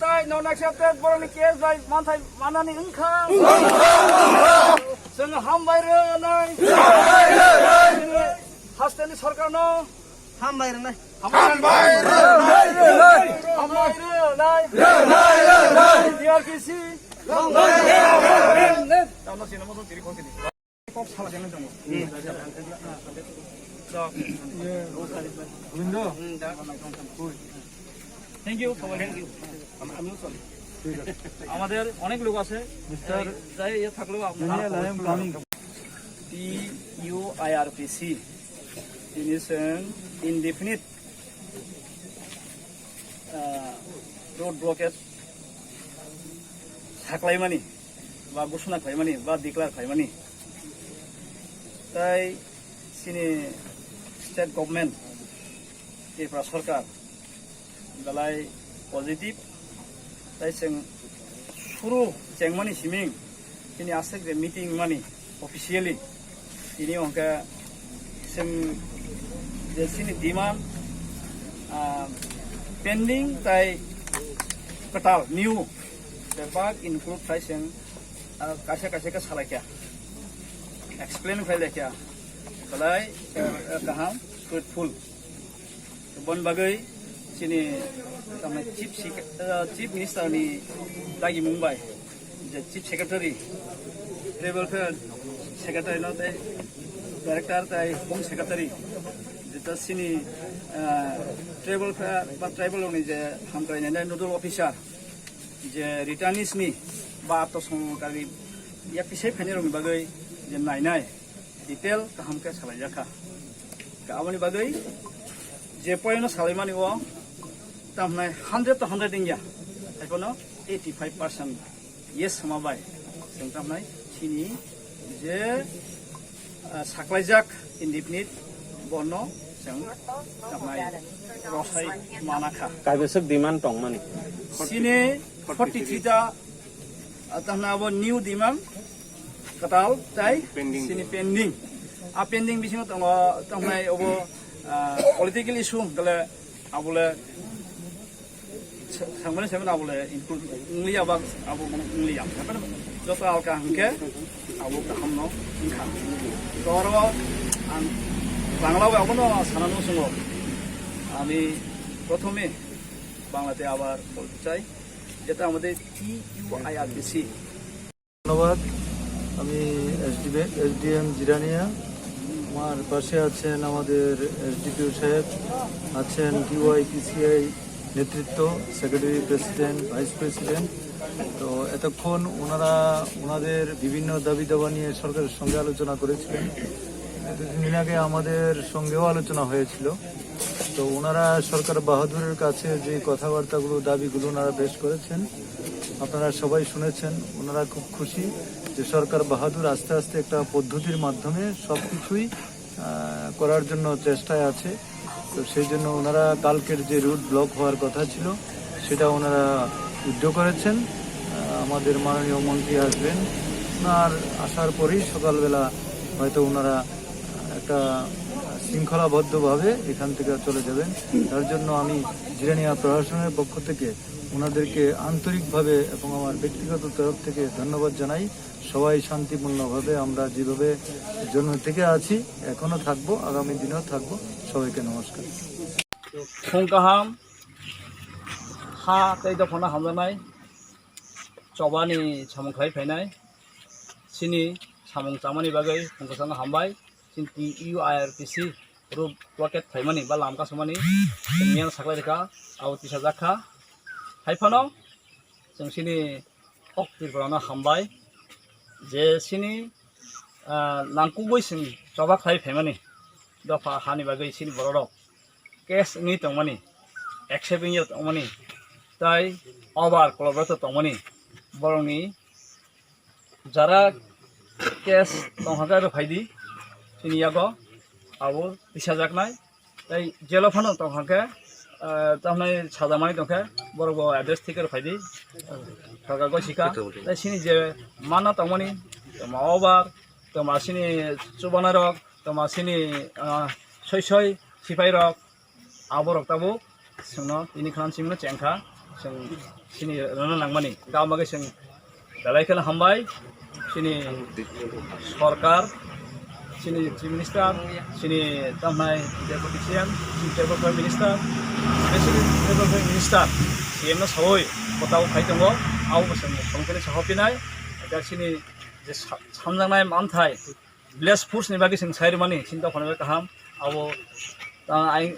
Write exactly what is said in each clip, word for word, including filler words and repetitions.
Tai non accepted borokni case bai manthai manani wngkha. Chwng hambai rwnai. Hasteni sarkarno hambai rwnai. Hambai rwnai. Hambai rwnai. T R P C. Thank you সবাই। আমাদের অনেক লোক আছে, মিস্টার যাই ইয়ে থাকলেও আপনারা। Daniel, I am coming. T U I R P C, তিনি sen indefinite, uh, road blockade saklaimani ba ghosona khlaimani ba declare khlaimani. Tai chini state government, Tripura sarkar belai positive. Tai chwng suru chengmani siming chini aswk je meeting mani officially tini hwnkhe chwng je chini demand, ah, pending tai kwtal new bebak include khai chwng, ah, kaisa kaisa khe salaikha, explain khlai laikha, belai, eh, kaham, fruitful. Bon bagwi chini, tamni chief sec-, eh, chief minister ni dagimung bai je chief secretary, tribal welfare secretary no tei director tai home secretary, jeta chini, eh, tribal welfare ba tribal ni je hamkrai nai nodal officer, je returnees ni ba atto songkari yak pisai phainai rokni bagwi je nainai detail kaham khe salaijakha. Khe aboni bagwi je point no salaimani o tamhnai hundred to hundred wngya, haiphano eighty five percent yes sama bai chwng tamhnai chini je, ah, saklaijak indefinite bono chwng tamhnai rosai manakha. Kaibeswk demand tongmani? Chini forty three ta, ah, tamna abo new demand kwtal tai pending. Chini pending. A pending bisingo tongo, tongnai obo, ah, political issue hwnkhe abole sa-, sangmani sangmani abole include wngliya ba abo mane wngliya. Joto alka hwnkhe abo kaham no wngkha. To oro ang Bangla bai abono sana muchungo. Ami prothome Bangla te abar bolte chai, jeta amader T U I R P C. ধন্যবাদ। আমি SDM, SDM Jirania, আমার পাশে আছেন আমাদের এসডিপিও সাহেব, আছেন টিওয়াইপিসিআই নেতৃত্ব, সেক্রেটারি, প্রেসিডেন্ট, ভাইস প্রেসিডেন্ট। তো এতক্ষণ ওনারা ওনাদের বিভিন্ন দাবি দাবা নিয়ে সরকারের সঙ্গে আলোচনা করেছিলেন। দুদিন আগে আমাদের সঙ্গেও আলোচনা হয়েছিল। তো ওনারা সরকার বাহাদুরের কাছে যে কথাবার্তাগুলো, দাবিগুলো ওনারা পেশ করেছেন, আপনারা সবাই শুনেছেন। ওনারা খুব খুশি যে সরকার বাহাদুর আস্তে আস্তে একটা পদ্ধতির মাধ্যমে সব কিছুই, আহ, করার জন্য চেষ্টায় আছে। তো সেই জন্য ওনারা কালকের যে রুট ব্লক হওয়ার কথা ছিল, সেটা ওনারা উইথড্র করেছেন। আহ, আমাদের মাননীয় মন্ত্রী আসবেন, ওনার আসার পরেই সকালবেলা হয়তো ওনারা একটা শৃঙ্খলাবদ্ধভাবে এখান থেকে চলে যাবেন। তার জন্য আমি জিরানিয়া প্রশাসনের পক্ষ থেকে ওনাদেরকে আন্তরিকভাবে এবং আমার ব্যক্তিগত তরফ থেকে ধন্যবাদ জানাই। সবাই শান্তিপূর্ণভাবে আমরা যেভাবে জন্ম থেকে আছি, এখনো থাকবো, আগামী দিনেও থাকবো। সবাইকে নমস্কার। Phung kaham, ha tei dophano hamjaknai, chobani samung khlai phainai, chini samung chamani bagwi phung kwchangno hambai, chini T U I R P C road blockade phaimani ba lam kasumani chwng miyang saklai rwkha, abo tisajak kha. Haiphano chwng chini kok Tripurano hambai je chini, ah, nangkukgwi chwng choba khlai phaimani dopha hani bagwi chini bororok case wngwi tongmani, accept wngwi tongmani, tai over kolobroto tongmani borokni jara case tongkha khe rwphaidi chini yago abo tisajaknai. Tai jelo phano tongkha khe, ah, tamni sajamani tongkhe borok bo address thik khe rwphaidi, thaka goi sika. Tai chini je manna tongmani, tongma over, tongma chini chubanai rok, tongma chini, ah, soi soi sipai rok, aborok tabuk chwngno tini khlan simi no chengkha, chwng Chini rwna nangmani, tamo khe chwng belai kheno hambai. Chini sorkar, chini Chief Minister, chini tamnai Deputy C M, chini Tribal Prime Minister, Special Tribal Prime Minister, C M no sawi kotao khai tongo, abo bo chwng songkhe saho pinai. Da chini je sa-, samjaknai manthai, village force ni bagwi chwng sai rwmani, chini dophani bagwi kaham. Abo ta-, ai,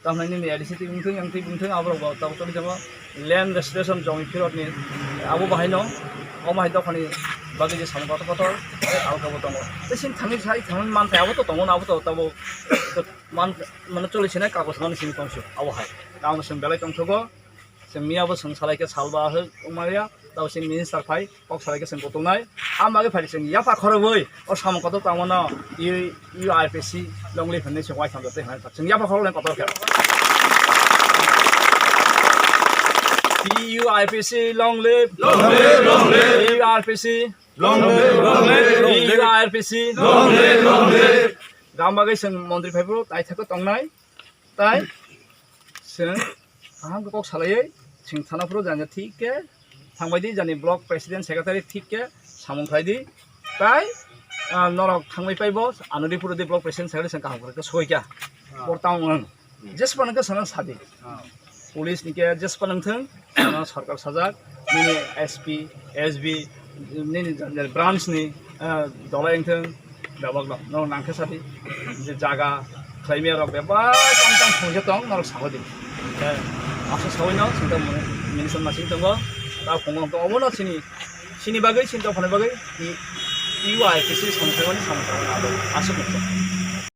tamni nini A D C twi wngthung, yang twi wngthung, aborok bo tabuk tongwi tongo. Land registration jomni phirokni abo bahaino, omo hai dophani bagwi je samung kotor kotor, tei alkabo tongo. Tei chini thangwi sai thangwi manthai abo to tongo, abo to tabuk man, mane choli sinai kagoj mani simi tongsu abo hai. Tamo chwng belai tongthogo. Chwng miyabo chwng salai khe salba hwk wngmaya, tabo chini minister phai kok salai khe chwng kutungnai. Ang bagwi phai chwng yapha khorogwi o samung kotor tangmano U R P C long live hinwi chwng uaitham jotoi hinwi chwng yapha khoroknai kotor khe. U R P C long live. Long live, long live. U R P C. Long live, long live, long live. U R P C. Long live, long live. Gam bagwi chwng montri phaibo naithok tongnai. Tai chwng kaham khe kok salaiwi chwng thana phuru jani thik khe thangbai di, jani block president secretary thik khe samung khlai di. Tai, ah, norok thangbai paibo ano di phuru di block president secretary chwng kaham khe soi kha. Ah. Por tang wng. Jespa nang khe sana sadi. Ah. Police ni khe jespa nang thung, ano sorkar sajak, nini S P, S B, nini branch ni, ah, dolai wng thung. Bebak no, no nang khe sadi. Je jaga khlaimya rok bebak tang tang songja tong, norok saho di. Eh, aswk sawi no, singta muni, minister ma sing tongo. Ta phungo to obo no sini, sini bagwi, sini dophani bagwi, i, U I P C samung khlaimani samung khlaimani abo aswk nukha.